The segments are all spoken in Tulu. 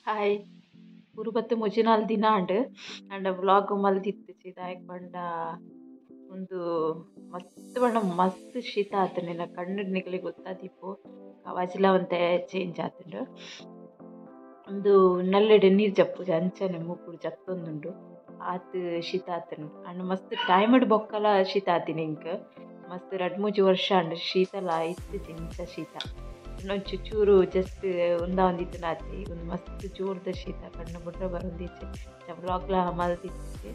ಹಾಯ್ ಉರುಬತ್ತು ಮುಜಿನಾಲ್ ದಿನ and and vlog ಮಲ್ದಿತ್ತು ದಾಯಕ್ ಪಂಡ ಒಂದು ಮಸ್ತ್ ಪಂಡ ಮಸ್ತ್ ಶೀತ ಆತುಂಡು ನಿನ್ನ ಕಣ್ಣು ನಿಗಲಿ ಗೊತ್ತಾದಿಪ್ಪು ಅವಾಜಿಲ ಒಂತೆ ಚೇಂಜ್ ಆತುಂಡು ಒಂದು ನಲ್ಲೆಡೆ ನೀರು ಜಪ್ಪುಜ ಅಂಚನೆ ಮೂಕುಡು ಜತ್ತೊಂದುಂಡು ಆತ್ ಶೀತ ಆತುಂಡು ಅಂಡ್ ಮಸ್ತ್ ಟೈಮ್ಡ್ ಬೊಕ್ಕಲ ಶೀತ ಆತಿನಿ ಇಂಕ್ ಮಸ್ತ್ ರಡ್ಡ್ ಮೂಜಿ ವರ್ಷ ಅಂಡ್ ಶೀತಲ ಇತ್ತಿಜಿ ಇಂಚ ಶೀತ ಇನ್ನೊಂಚು ಚೂರು ಜಸ್ಟ್ ಉಂದಾವೊಂದಿತ್ತಿನ ಆತಿ ಒಂದು ಮಸ್ತ್ ಜೋರ್ದ ಶೀತ ಕಣ್ಣು ಬುಡ್ರ ಬರೊಂದಿಜ್ಜಿ ವ್ಲಾಗ್ಲ ಮಲ್ದಿತ್ತಿಜಿ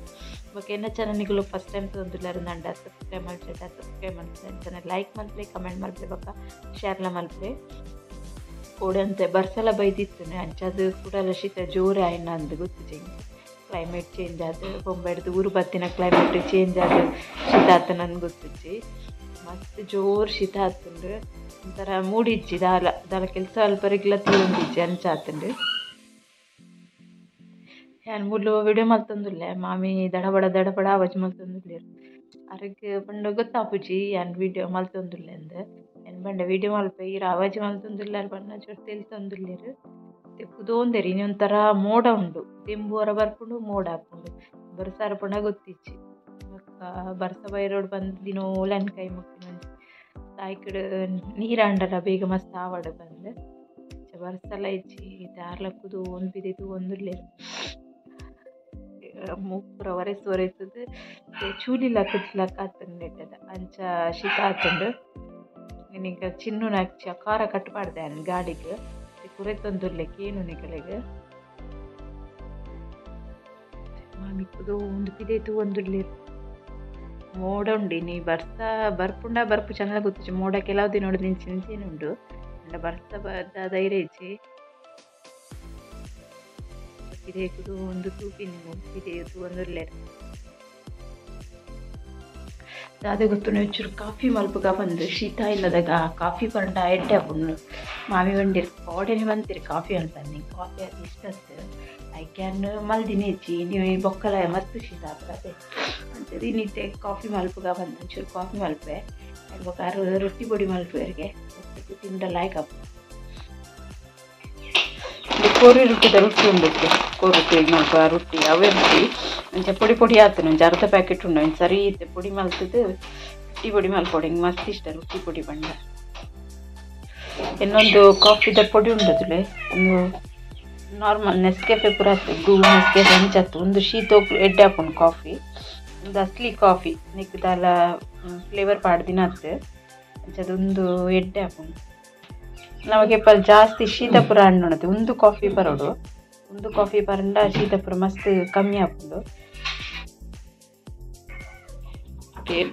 ಬೊಕ ಎನ್ನ ಚಾನಲ್ ನಿಕುಲು ಫಸ್ಟ್ ಟೈಮ್ ತೂವೊಂದುಲ್ಲೆರ್ ಅಂಡ ಸಬ್ಸ್ಕ್ರೈಬ್ ಮಲ್ಪುಜಡ ಸಬ್ಸ್ಕ್ರೈಬ್ ಮಲ್ಪುಲೆ ಅಂಚನೆ ಲೈಕ್ ಮಲ್ಪುಲೆ ಕಮೆಂಟ್ ಮಲ್ಪುಲೆ ಬೊಕ ಶೇರ್ಲ ಮಲ್ಪುಲೆ ಕೋಡೆ ಬರ್ಸಲ ಬೈದಿತ್ತುನೆ ಅಂಚಾದ್ ಕುಡಲ ಶೀತ ಜೋರೆ ಆಯಿನ ಅಂದ್ ಗೊತ್ತುಜಿ ಕ್ಲೈಮೇಟ್ ಚೇಂಜ್ ಆದ್ ಬೊಂಬೈಡ್ದ್ ಊರು ಬತ್ತಿನ ಕ್ಲೈಮೇಟ್ ಚೇಂಜ್ ಆದ್ ಶೀತ ಆತುಂಡು ಗೊತ್ತುಜ್ಜಿ ಮಸ್ತ್ ಜೋರು ಶೀತ ಆತುಂಡು ಒಂಥರ ಮೂಡಿಜ್ಜಿ ದಾಲ ದಾಲ ಕೆಲಸ ಅಲ್ಪರಿಗ್ಲ ತೀರೊಂದಿಜ್ಜಿ ಅಂಚ ಆತುಂಡು ಯಾನ್ ಮೂಲು ವಿಡಿಯೋ ಮಲ್ತೊಂದುಲ್ಲೆ ಮಾಮಿ ದಡಬಡ ದಡಬಡ ಆವಾಜ್ ಮಲ್ತೊಂದುಲ್ಲೆರ್ ಅರೆಗ್ ಪಂಡ ಗೊತ್ತಾಪುಜಿ ಯಾನ್ ವಿಡಿಯೋ ಮಲ್ತೊಂದುಲ್ಲೆ ಅಂದ್ ಯಾನ್ ಪಂಡ ವಿಡಿಯೋ ಮಲ್ಪೆ ಈರ್ ಆವಾಜ್ ಮಲ್ತೊಂದುಲ್ಲೆರ್ ಪಂಡ ಚೂರು ತೆಲ್ತೊಂದುಲ್ಲೆರ್ ಕುದೋಂದೆರ್ ಇನಿ ಒಂಥರ ಮೋಡ ಉಂಡು ದೆಂಬು ಒರ ಬರ್ಪುಂಡು ಮೋಡ ಆಪುಂಡು ಬರ್ಸ ಪಂಡ ಗೊತ್ತಿಜ್ಜಿ ಬೊಕ್ಕ ಬರ್ಸ ಬೈರೋಡು ಬಂದ್ ದಿನೋಲ ಕೈ ಮುಕ್ಕಿನ ತಾಯ್ಕಡ್ ನೀರಾಂಡಲ ಬೇಗ ಮಸ್ತ್ ಆವಡ್ ಬಂದ್ ಬರ್ಸಲ ಇಜ್ಜಿ ದಾರ್ಲ ಕುದೋಂದು ಪಿದಯಿ ತೂವೊಂದುಲ್ಲೆರ್ ಮೂಕು ಪೂರ ಒರೆಸ್ ಒರೆಸುದು ಚೂಲಿ ಲಕ್ಕದ್ ಲಕ್ಕ ಆತುಂಡು ನೆಟ್ಟದ ಅಂಚ ಶೀತ ಆತುಂಡು ಇನಿಕ್ ಚಿನ್ನುನ ಚಕಾರ ಕಟ್ ಪಾಡ್ದೆ ಯಾನ್ ಗಾಡಿಗ್ ಕುರೆತೊಂದುಲ್ಲೆ ಕೇನು ನಿಕಲೆಗ್ ಮಾಮಿ ಕುದೋಂದು ಪಿದಯಿ ತೂವೊಂದುಲ್ಲೆರ್ ಮೋಡ ಉಂಡು ಇನಿ ಬರ್ಸ ಬರ್ಪುಂಡ ಬರ್ಪು ಚಂದ ಗೊತ್ತುಜಿ ಮೋಡ ಕೆಲವು ದಿನೊಡು ದಿಂಚಿ ಉಂಡು ಅಂಡ ಬರ್ಸ ಧೈರ್ಯ ಇಜ್ಜಿ ಪಿದಯಿ ಕುದೋಂದು ತೂಪಿನಿ ಪಿದಯಿ ತೂವೊಂದುಲ್ಲೆರ್ ದಾದ ಗೊತ್ತುಂಡು ಒಂಚೂರು ಕಾಫಿ ಮಲ್ಪುಗ ಪಂದ್ ಶೀತ ಇಲ್ಲದಾಗ ಕಾಫಿ ಪಂಡ ಎಡ್ಡೆ ಆಪುಂಡು ಮಾಮಿ ಪಂಡೆರ್ ಕೋಡೆನೆ ಪಂತೆರ್ ಕಾಫಿ ಮಲ್ಪಂದ್ ಕಾಫಿ ಆತ್ ಇಷ್ಟ ಅತ್ತ್ ಐಕ್ ಯಾನ್ ಮಲ್ದಿನಿ ಇಜ್ಜಿ ಇನಿ ಬೊಕ್ಕಲ ಮಸ್ತ್ ಶೀತ ಆಪುಂಡು ಅಂಚ ಇನಿತೆ ಕಾಫಿ ಮಲ್ಪುಗ ಪಂದ್ ಒಂಚೂರು ಕಾಫಿ ಮಲ್ಪೆ ಬೊಕ ರೊಟ್ಟಿ ಪೊಡಿ ಮಲ್ಪುವೆರ್ಗೆ ತಿಂಡ ಲಾಯ್ಕ್ ಆಪುಂಡು ಕೋರಿ ರೊಟ್ಟಿದ ರೊಟ್ಟಿ ಉಂಡು ಕೋರಿ ರೊಟ್ಟಿ ಮಲ್ಪ ರೊಟ್ಟಿ ಅವೇ ರೊಟ್ಟಿ ಒಂಚ ಪೊಡಿ ಪೊಡಿ ಆತುಂಡು ಒಂಜಿ ಅರ್ಧ ಪ್ಯಾಕೆಟ್ ಉಂಡು ಒಂಜಿ ಸರಿ ಇತ್ತೆ ಪೊಡಿ ಮಲ್ತುದು ರೊಟ್ಟಿ ಪೊಡಿ ಮಲ್ಪೊಡು ಇಂಕ್ ಮಸ್ತ್ ಇಷ್ಟ ರೊಟ್ಟಿ ಪೊಡಿ ಪಂಡ ಇನ್ನೊಂದು ಕಾಫಿದ ಪೊಡಿ ಉಂಡದುಲೆ ಒಂದು ನಾರ್ಮಲ್ ನೆಸ್ಕೆಫೆ ಪೂರ ಆತು ಬ್ರೂ ನೆಸ್ಕೆಫೆ ಅಂಚ ಒಂದು ಶೀತ ಎಡ್ಡೆ ಆಪುಂಡು ಕಾಫಿ ಒಂದು ಅಸ್ಲಿ ಕಾಫಿ ನೆಕ್ಕ್ ದಾಲ ಫ್ಲೇವರ್ ಪಾಡ್ದಿನ ಆತು ಅಂಚದೊಂದು ಎಡ್ಡೆ ಆಪುಂಡು ನಮಗೆ ಪಲ್ ಜಾಸ್ತಿ ಶೀತ ಪೂರ ಹಣ್ಣು ಒಂದು ಕಾಫಿ ಪರೋಡು ಒಂದು ಕಾಫಿ ಪರಂಡ ಶೀತ ಪೂರ ಮಸ್ತ್ ಕಮ್ಮಿ ಆಪುಂಡು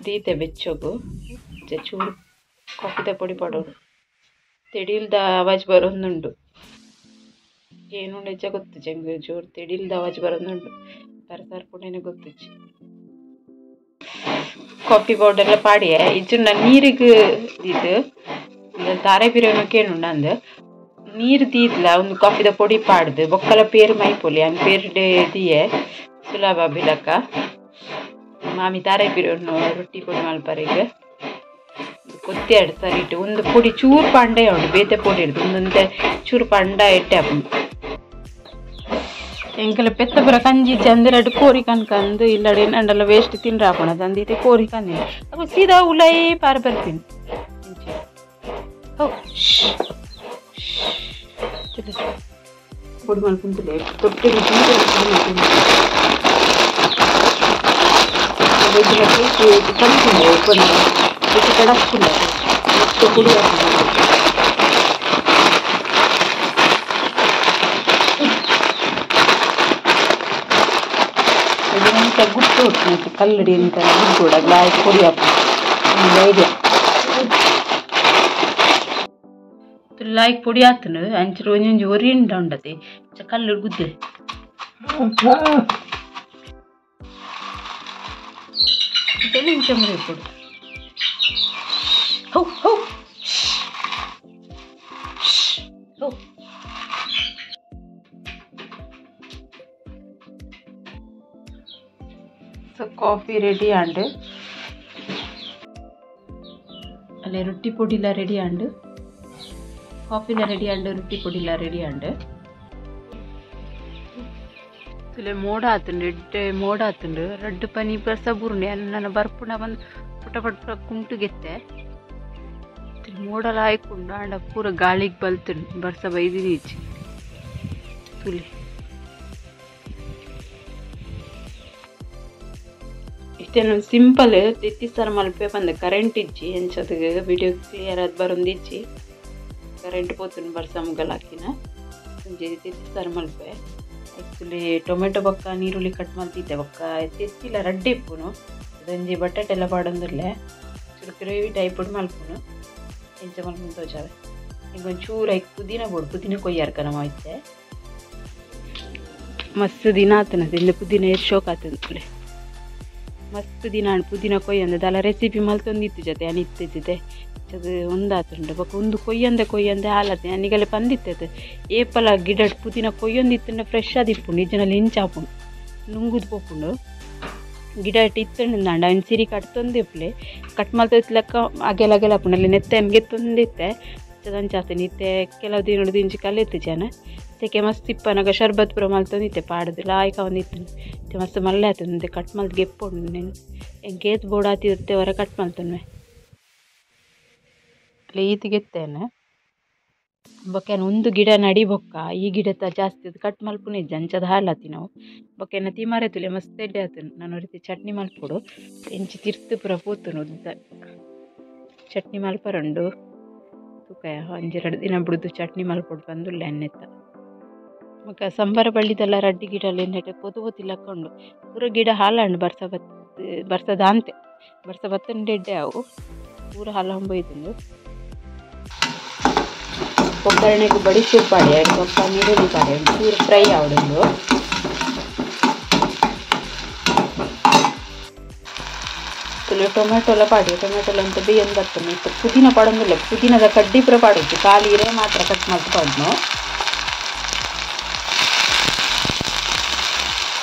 ದೀತೆ ಬೆಚ್ಚಗು ಚೂರು ಕಾಫಿದ ಪೊಡಿ ಪಾಡೋಡು ತೆಡಿಲ್ದ ಆವಾಜ್ ಬರೋದುಂಡು ಏನುಂಡು ಹೆಚ್ಚ ಗೊತ್ತುಜಿ ಎಂಕ್ ಜೋರು ತೆಡಿಲ್ದ ಆವಾಜ್ ಬರೋದುಂಡು ಬರ್ಸ ಗೊತ್ತುಜಿ ಕಾಫಿ ಪೌಡರ್ಲ ಪಾಡಿಯೆ ಇಜ್ಜುಂಡ ನೀರಿಗೆ ದೀದ್ ತಾರೆ ಪಿರವನು ಕೇನುಂಡು ಅಂದ್ ನೀರು ದೀದ್ಲ ಒಂದು ಕಾಫಿದ ಪೊಡಿ ಪಾಡ್ದು ಬೊಕ್ಕಲ ಪೇರು ಮೈಪೊಲಿ ಅಂದ್ ಪೇರು ದೀಯೆ ಸುಲಭ ಬಿಲಕ ಮಾಮಿ ತಾರೆ ಪಿರವನು ರೊಟ್ಟಿ ಪೊಡಿ ಮಲ್ಪರೆಗ್ ಕೊತ್ತಿ ಸರಿ ಇಟ್ಟು ಒಂದು ಪೊಡಿ ಚೂರು ಪಾಂಡೆ ಉಂಡು ಬೇತೆ ಪೊಡಿ ಇಡ್ದು ಒಂದೊಂದೆ ಚೂರು ಪಾಂಡ ಎಟ್ಟೆ ಆಪುಂಡು ಎಂಕಲ ಪೆತ್ತ ಪೂರ ಕಂಜಿ ಚಂದಿರಡ್ ಕೋರಿ ಕನ್ಕಂದು ಇಲ್ಲಡೆ ನಂಡಲ ವೇಸ್ಟ್ ತಿಂಡ್ರೆ ಆಪುಂಡು ಅದಂದಿತ್ತೆ ಕೋರಿ ಕಂದಿನ ಅವು ಸೀದಾ ಉಲೈ ಪಾರ್ ಬರ್ತೀನಿ ಪೊಡಿ ಮಲ್ಪುಂತುಲೆ ತೊಟ್ಟೆಗ್ ಕಡಪ್ಪುಂಡು ಮಸ್ತ್ ಪೊಡಿ ಆಪುಂಡು ಎಂತ ಗುಟ್ಟು ಉಂಟು ಕಲ್ಲಡಿ ಎಂತ ಗುಡ್ಡ ಲಾಯ್ಕ್ ಪೊಡಿ ಆಪುಂಡು ಒಂದು ಐಡಿಯಾ ಲಾಯ್ಕ್ ಪೊಡಿ ಆತುಂಡು ಅಂಚ ಒಂಜೊಂಜಿ ಒರಿಂಡ ಉಂಡತೆ ಕಲ್ಲು ಗುದ್ದೆ ಇಂಚ ಮುರಿಪೊಡು how how how so coffee ready and ಅಲ್ಲೇ ರೊಟ್ಟಿ ಪೊಡಿಲ ರೆಡಿ ಆಂಡ್ ಕಾಫಿಲ ರೆಡಿ ಆಂಡ್ ರೊಟ್ಟಿ ಪೊಡಿಲ ರೆಡಿ ಆಂಡ್ ತುಲೆ ಮೋಡ ಆತುಂಡು ಎಡ್ಡೆ ಮೋಡ ಆತುಂಡು ರಡ್ಡ್ ಪನಿ ಬರ್ಸ ಬೂರುಂಡು ಯಾನ್ ಬರ್ಪುಂಡ ಬಂದು ಪುಟ ಪಟ ಕುಂಟುಗೆತ್ತೆ ಮೋಡಲ ಆಯ್ಕೊಂಡು ಆಂಡ ಪೂರ ಗಾಳಿಗೆ ಬಲ್ತುಂಡು ಬರ್ಸ ಬೈದಿನೀಚಿ ತುಲೆ ಇತ್ತೇನು ಸಿಂಪಲ್ ತೆತ್ತಿ ಸಾರು ಮಲ್ಪೆ ಬಂದ ಕರೆಂಟ್ ಇಜ್ಜಿ ಎಂಚದ ವಿಡಿಯೋ ಕ್ಲಿಯರ್ ಆದ್ ಬರೊಂದಿಜ್ಜಿ ಕರೆಂಟ್ ಪೋತುಂಡು ಬರ್ಸ ಮುಗಲ್ ಹಾಕಿನ ಒಂಜಿ ತೆತ್ತಿ ಸಾರು ಮಲ್ಪೆ ಆ್ಯಕ್ಚುಲಿ ಟೊಮೆಟೊ ಬೊಕ್ಕ ನೀರುಳ್ಳಿ ಕಟ್ ಮಲ್ತಿದ್ದೆ ಬೊಕ್ಕ ತೆತ್ತಿಲ ರಡ್ಡೆ ಇಪ್ಪುನು ಅದೊಂಜಿ ಬಟಾಟೆ ಎಲ್ಲ ಪಾಡೊಂದುಲ್ಲೆ ಚೂರು ಗ್ರೇವಿ ಟೈಪ್ ಮಲ್ಪುನು ಎಂಚ ಮಲ್ಪುನು ತೋಜಾವೆ ಈಗ ಒಂಚೂರು ಐಕ್ ಪುದೀನ ಬೋಡು ಪುದೀನ ಕೊಯ್ಯಾರ್ಕ ನಮ್ಮ ಇತ್ತೆ ಮಸ್ತ್ ದಿನ ಆತನ ಇಂದ ಪುದೀನ ಏರ್ ಶೋಕ್ ಆತಂದ್ರೆ ಮಸ್ತ್ ದಿನ ಪುದೀನ ಕೊಯ್ಯಂದೆ ದಾಲ ರೆಸಿಪಿ ಮಲ್ತೊಂದಿತ್ತು ಜೊತೆ ಅನ್ ಇತ್ತಿದ್ದೆ ಅದು ಒಂದಾತುಂಡು ಬೊಕ್ಕ ಒಂದು ಕೊಯ್ಯಂದೆ ಕೊಯ್ಯಂದೆ ಹಾಲತ್ತೆ ಅನಿಗಲೆ ಪಂದಿತ್ತದು ಏಪಲ ಗಿಡ ಪುದೀನ ಕೊಯ್ಯೊಂದಿತ್ತುಂಡ ಫ್ರೆಶ್ ಆದಿಪ್ಪುಂಡು ಇಜ್ಜನಲ್ಲಿ ಇಂಚಾಪುಂಡು ನುಂಗುದು ಪೋಪುಂಡು ಗಿಡ ಇತ್ತುಂಡು ಅವನ್ ಸಿರಿ ಕಟ್ತೊಂದು ಇಪ್ಪಲೆ ಕಟ್ ಮಲ್ತ ಅಗೆಲ ಅಗೆಲ ಆಪುಂಡು ಅಲ್ಲಿ ನೆತ್ತೆ ಗೆತ್ತೊಂದಿತ್ತೆ ಅಂಚಾತೇನೆ ಇತ್ತೆ ಕೆಲವು ದಿನ ದಿಂಚಿ ಕಲೆತ್ತು ಜನ ಸೆಕೆ ಮಸ್ತ್ ಇಪ್ಪನಾಗ ಶರ್ಬತ್ ಪೂರ ಮಲ್ತೊಂದಿತ್ತೆ ಪಾಡ್ದು ಲಾಯ್ಕ ಒಂದಿತ್ತು ಮಸ್ತ್ ಮಲ್ಲೆ ಆತುಂಡು ಕಟ್ ಮಲ್ತ್ ಗೆಪ್ಪುಂಡು ನೆನ್ ಎಂಕೇತ್ ಬೋಡು ಆತಿರುತ್ತೆ ಹೊರ ಕಟ್ ಮಲ್ತೊನ್ವೆ ಈತಿಗೆತ್ತೇನೆ ಬೊಕ್ಕ ಒಂದು ಗಿಡ ನಡಿ ಬೊಕ್ಕ ಈ ಗಿಡತ ಜಾಸ್ತಿ ಕಟ್ ಮಲ್ಪುನ ಇಜ್ಜಿ ಅಂಚದ ಹಾಳಾತಿ ನಾವು ಬೊಕ್ಕ ತಿಮಾರೆ ತುಲೆ ಮಸ್ತ್ ಎಡ್ಡೆ ಆತನು ನಾನು ರೀತಿ ಚಟ್ನಿ ಮಲ್ಪೊಡು ಎಂಚಿ ತಿರ್ತು ಪೂರ ಪೋತುನು ಉದ್ದ ಚಟ್ನಿ ಮಲ್ಪರುಂಡು ತೂಕಯ ಒಂಜಿ ರಡ್ಡ್ ದಿನ ಬುಡ್ದು ಚಟ್ನಿ ಮಲ್ಪೊಡು ಬಂದುಲ್ಲೆ ಅನ್ನೆತ್ತ ಬೊಕ್ಕ ಸಂಬಾರ ಬಳ್ಳಿದೆಲ್ಲ ರಡ್ಡಿ ಗಿಡ ನೆಟೆ ಪೊತು ಪೊತಿಲಕ್ಕ ಉಂಡು ಪೂರ ಗಿಡ ಹಾಲಾಂಡು ಬರ್ಸ ಬತ್ ಬರ್ಸದಾಂತೆ ಬರ್ಸ ಬತ್ತಂಡೆ ಎಡ್ಡೆ ಅವು ಪೂರ ಹಾಲಂಬೊಯ್ತುಂಡು ಒಗ್ಗರಣೆಗೆ ಬಡಿಶೇಪ್ ಪಾಡಿ ಬೊಕ್ಕ ನೀರುಳ್ಳಿ ಪಾಡಿ ಚೂರು ಫ್ರೈ ಆವಡುಂಡು ಟೊಮೆಟೊ ಎಲ್ಲ ಪಾಡಿ ಟೊಮೆಟೊ ಅಂತ ಬೇಯನ್ ಬರ್ತದೆ ಇತ್ತು ಪುದೀನ ಪಾಡೊಂದಿಲ್ಲ ಪುದೀನದ ಕಡ್ಡಿ ಪೂರ ಪಾಡೊಂದು ಖಾಲಿ ಇರೇ ಮಾತ್ರ ಕಟ್ ಮಲ್ತ್ ಪಾಡ್ನು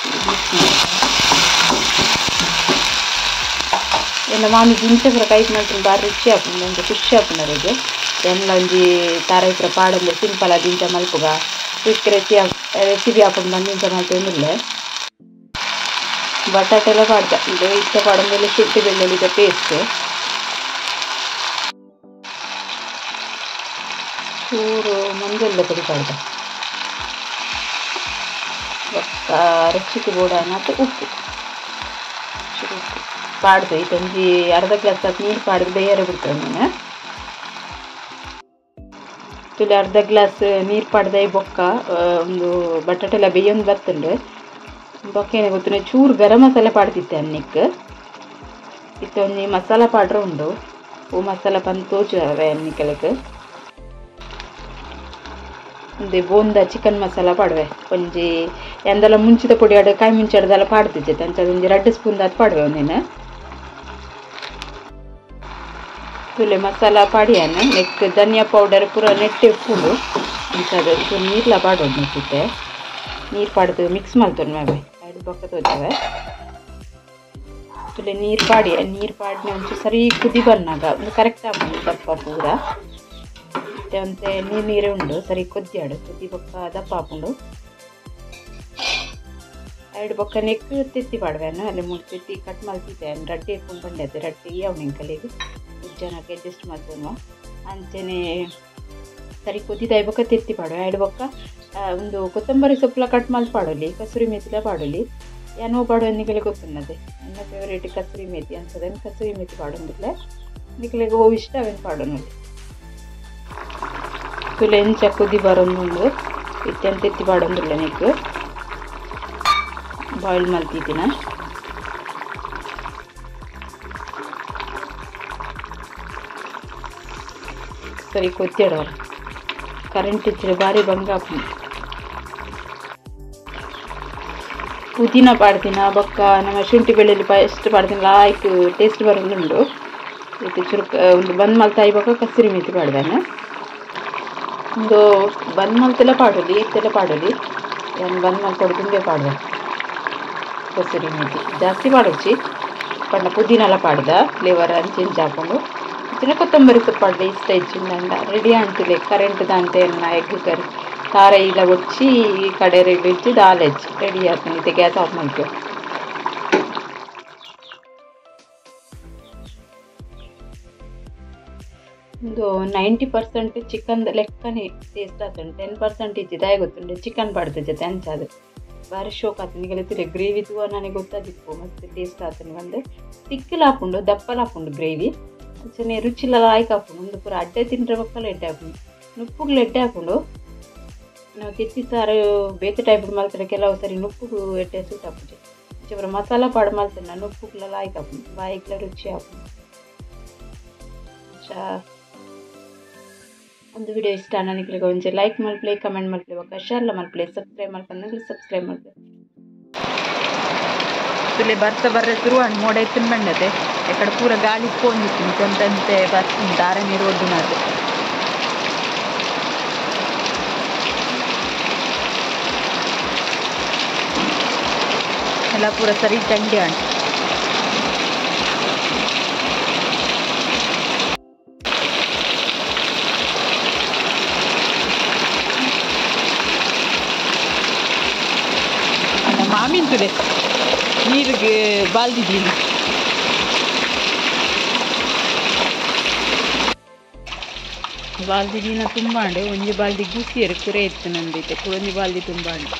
ಎನ್ನ ಮಾಮಿ ದಿಂಚ ಪೂರ ಕೈಟ್ ಮಲ್ತುಂಡು ಬಾರಿ ರುಚಿ ಆಪುಂಡು ಒಂಜಿ ಖುಷಿ ಆಪುಂಡು ಅರೆಗ್ ಎನ್ಲ ಒಂಜಿ ತಾರಾಯಿ ಪೂರ ಪಾಡೊಂದು ಸಿಂಪಲ್ ಆದ್ ಇಂಚ ಮಲ್ಪುಗ ಕ್ವಿಕ್ ರೆಸಿಪಿ ಆಪುಂಡು ಪಂದ್ ಇಂಚ ಮಲ್ತೊಂದುಲ್ಲೆ ಬಟಾಟೆ ಎಲ್ಲ ಪಾಡ್ದ ಇದು ಇತ್ತೆ ಪಾಡೊಂದುಲ್ಲೆ ಶುಂಠಿ ಬೆಳ್ಳುಳ್ಳಿದ ಪೇಸ್ಟ್ ಚೂರು ಮಂಜಲ್ದ ಪೊಡಿ ಪಾಡ್ದ ಬೊಕ್ಕ ರುಚಿಕ್ ಬೋಡಾಯಿನಾತ್ ಉಪ್ಪು ಚೂರು ಉಪ್ಪು ಪಾಡ್ದು ಇತ್ತೊಂಜಿ ಅರ್ಧ ಗ್ಲಾಸ್ ಆತ್ ನೀರು ಪಾಡ್ದು ಬೇಯರೆ ಬಿಡ್ತೇವೆ ನಾನು ತುಲೆ ಅರ್ಧ ಗ್ಲಾಸ್ ನೀರು ಪಾಡ್ದೆ ಬೊಕ್ಕ ಒಂದು ಬಟಾಟೆ ಎಲ್ಲ ಬೇಯೊಂದು ಬತ್ತುಂಡು ಬೊಕ್ಕ ಏನೇ ಗೊತ್ತುಂಡು ಚೂರು ಗರಂ ಮಸಾಲೆ ಪಾಡ್ದಿತ್ತೆ ಅನ್ನಿಕ್ ಇತ್ತೆ ಒಂಜಿ ಮಸಾಲ ಪಾಡ್ರೆ ಉಂಡು ಓ ಮಸಾಲ ಪಂದ್ ತೋಜುವೆ ಅನ್ನಿಕಲಕ್ ಒಂದೇ ಬೋಂದ ಚಿಕನ್ ಮಸಾಲ ಪಾಡುವೆ ಒಂಜಿ ಎಂದಲ ಮುಂಚಿದ ಪೊಡಿ ಆಡು ಕಾಯಿ ಮುಂಚಾಡ್ದೆಲ್ಲ ಪಾಡ್ತಿದ್ದೆ ಅಂಚ ಒಂಜಿ ರಡ್ಡ್ ಸ್ಪೂನ್ ದಾತ್ ಪಾಡುವೆ ಒಂದಿನ ತುಲೆ ಮಸಾಲ ಪಾಡಿಯಾನ ನೆಕ್ ಧನಿಯಾ ಪೌಡರ್ ಪೂರ ನೆಟ್ಟೆ ಉಪ್ಪುಂಡು ಅಂಚಾದ ಚೂರು ನೀರ್ಲ ಪಾಡೋದು ನೆಕ್ಕಿತ್ತೆ ನೀರು ಪಾಡ್ದು ಮಿಕ್ಸ್ ಮಲ್ತೊನ್ವೆ ಅವೆ ಎರಡು ಬೊಕ್ಕ ತೋಜವೆ ತುಲೆ ನೀರು ಪಾಡಿ ನೀರು ಪಾಡಿನ ಒಂಚೂರು ಸರಿ ಕುದಿ ಬನ್ನಾಗ ಒಂದು ಕರೆಕ್ಟ್ ಆಪುಂಡು ದಪ್ಪ ಪೂರ ಇತ್ತೆ ಒಂತೆ ನೀರು ನೀರೇ ಉಂಡು ಸರಿ ಕೊದ್ದಿಯಾಡು ಕೊದ್ದಿ ಬೊಕ್ಕ ದಪ್ಪ ಆಪುಂಡು ಎರಡು ಬೊಕ್ಕ ನೆಕ್ ತೆತ್ತಿ ಪಾಡುವೆನು ಅಲ್ಲಿ ಮೂರು ತೆತ್ತಿ ಕಟ್ ಮಲ್ತಿದ್ದೆ ರಡ್ಡೆ ಇಪ್ಪುಂಡು ಪಂಡೆ ರಡ್ಡೆ ಯಾವು ನಿಂಕಲಿಗೆ ಜನಕ್ಕೆ ಅಡ್ಜಸ್ಟ್ ಮಲ್ತೊನ್ವ ಅಂಚನೆ ಸರಿ ಕೊದ್ದಿದಾಯಿ ಬೊಕ್ಕ ತೆತ್ತಿ ಪಾಡುವೆ ಎರಡು ಬೊಕ್ಕ ಒಂದು ಕೊತ್ತಂಬರಿ ಸೊಪ್ಪುಲ ಕಟ್ ಮಲ್ತ್ ಪಾಡೊಲಿ ಕಸೂರಿ ಮೇಥಿಲ ಪಾಡೊಲಿ ಯಾನೋ ಪಾಡುವ ನಿಕಲೆ ಗೊತ್ತುನ್ನದೆ ನನ್ನ ಫೇವರೇಟ್ ಕಸೂರಿ ಮೇಥಿ ಅನ್ಸದೆ ಕಸೂರಿ ಮೇಥಿ ಪಾಡೊಂದಿಲ್ಲ ನಿಕಲೆಗ್ ಒವು ಇಷ್ಟ ಅವೆನ್ ಪಾಡೊನೊಲಿ ತುಲೆ ಎಂಚ ಕುದಿ ಬರೊಂದುಂಡು ಇತ್ತೆ ತೆತ್ತಿ ಪಾಡೊಂದುಲ್ಲೆ ನೆಕ್ ಬಾಯ್ಲ್ ಮಲ್ತಿದ್ದಿನ ಸರಿ ಕೊದ್ದಿಡೋರು ಕರೆಂಟ್ ಇಜ್ಜಿಡ ಬಾರಿ ಬಂಗ ಆಪುಂಡು ಪುದೀನ ಪಾಡ್ದಿನ ಬೊಕ್ಕ ನಮ್ಮ ಶುಂಠಿ ಬೆಳ್ಳುಳ್ಳಿ ಪೇಸ್ಟ್ ಪಾಡ್ದಿನ ಲಾಯ್ಕ್ ಟೇಸ್ಟ್ ಬರೊಂದುಂಡು ಇತ್ತೆ ಚುರುಕ್ ಒಂದು ಬಂದ್ ಮಲ್ತಾಯಿ ಬೊಕ್ಕ ಕಸೂರಿ ಮೇಥಿ ಪಾಡ್ದಾನೆ ಒಂದು ಬಂದ್ ಮಲ್ತೆಲ್ಲ ಪಾಡೊಲಿ ಇತ್ತೆಲ್ಲ ಪಾಡೊಲಿ ಯಾನ್ ಬಂದ್ ಮಲ್ಪೊಡು ದುಂಬೆ ಪಾಡುವೆ ಕಸೂರಿ ಮೇಥಿ ಜಾಸ್ತಿ ಪಾಡೊಡ್ಚಿ ಪಂಡ ಪುದೀನಲ ಪಾಡ್ದ ಫ್ಲೇವರ್ ಚೇಂಜ್ ಆಪುಂಡು ಇತ್ತಿನ ಕೊತ್ತಂಬರಿ ಸೊಪ್ಪು ಪಾಡ್ದೆ ಇಷ್ಟ ಇಜ್ಜಿಂಡ ರೆಡಿ ಆಂತುಲೆ ಕರೆಂಟ್ ದಾಂತೆ ಎನ್ನ ಎಗ್ ಕರಿ ತಾರೈಲ ಬೊಡ್ಚಿ ಕಡೆರೆಗ್ ಇಜ್ಜಿ ದಾಲ ಇಜ್ಜಿ ರೆಡಿ ಆತುಂಡು ಇತ್ತೆ ಗ್ಯಾಸ್ ಆಫ್ ಮಲ್ಪುವೆ. ಉಂದು 90% ಚಿಕನ್ ಲೆಕ್ಕನೆ ಟೇಸ್ಟ್ ಆತುಂಡು 10% ಇಜ್ಜಿ ದಾಯೆ ಗೊತ್ತುಂಡು ಚಿಕನ್ ಪಾಡ್ದ ಜೊತೆ ಅಂಚಾದ್ ಬಾರಿ ಶೋಕ್ ಆತುಂಡು. ನಿಗಲೆ ತೂಲೆ ಗ್ರೇವಿ ತೂವ ನನಗೆ ಗೊತ್ತಾದಿಪ್ಪು ಮಸ್ತ್ ಟೇಸ್ಟ್ ಆತುಂಡು ಪಂದ್. ತಿಕ್ಕಲ ಆಪುಂಡು ದಪ್ಪಲ ಆಪುಂಡು ಗ್ರೇವಿ ಅಂಚನೆ ರುಚಿಲ ಲಾಯ್ಕ್ ಆಪುಂಡು. ಉಂದು ಪೂರ ಅಡ್ಡೆ ತಿಂಡ್ರೆ ಬೊಕ್ಕಲ ಎಡ್ಡೆ ಆಪುಂಡು ನುಪ್ಪುಗ್ಲ ಎಡ್ಡೆ ಆಪುಂಡು. ನಾವು ತೆತ್ತಿ ಸಾರು ಬೇತೆ ಟೈಪ್ ಮಲ್ತ್ರೆ ಕೆಲವು ಸರಿ ನುಪ್ಪುಗು ಎಡ್ಡೆ ಸೂಟ್ ಆಪುಜಿ. ಅಂಚ ಪೂರ ಮಸಾಲ ಪಾಡ್ ಮಲ್ತ್ಂಡ ನುಪ್ಪುಗ್ಲ ಲಾಯ್ಕ್ ಆಪುಂಡು ಬಾಯಿಗ್ಲ ರುಚಿ ಆಪುಂಡು. ಅಂಚ ಒಂದು ವಿಡಿಯೋ ಇಷ್ಟ ನನಗೆ ಒಂಜಿ ಲೈಕ್ ಮಲ್ಪಲೆ ಕಮೆಂಟ್ ಮಲ್ಪಲೆ ಬೊಕ್ಕ ಶೇರ್ಲ ಮಲ್ಪಲೆ ಸಬ್ಸ್ಕ್ರೈಬ್ ಮಲ್ಪಂದ್ರೆ ಸಬ್ಸ್ಕ್ರೈಬ್ ಮಲ್ಪಲೆ. ತುಲೆ ಬರ್ತ ಬರ್ರೆ ಶುರು ಮೋಡ ಎತ್ತಿನ ಬಂಡತೆ ಎಕಡೆ ಪೂರ ಗಾಳಿ ಪೋಂದಿತ್ತು ಕೊಂತಂತೆ ಬರ್ತುಂಡು ದಾರ ನೀರು ಒಡ್ಡುನಾತೆ. ಎಲ್ಲ ಪೂರ ಸರಿ ಚಂಡಿ ಉಂಟು. ಮಾಮಿನ್ ತುಲೆ ನೀರಿಗೆ ಬಾಲ್ದಿದ್ದೀನಿ. ಬಾಲ್ದಿ ದಿನ ತುಂಬ ಉಂಡು. ಒಂಜಿ ಬಾಲ್ದಿ ಗುಸಿಯರು ಕುರೆ ಇತ್ತು ನಂದೈತೆ ಒಂಜಿ ಬಾಲ್ದಿ ತುಂಬ ಉಂಡು.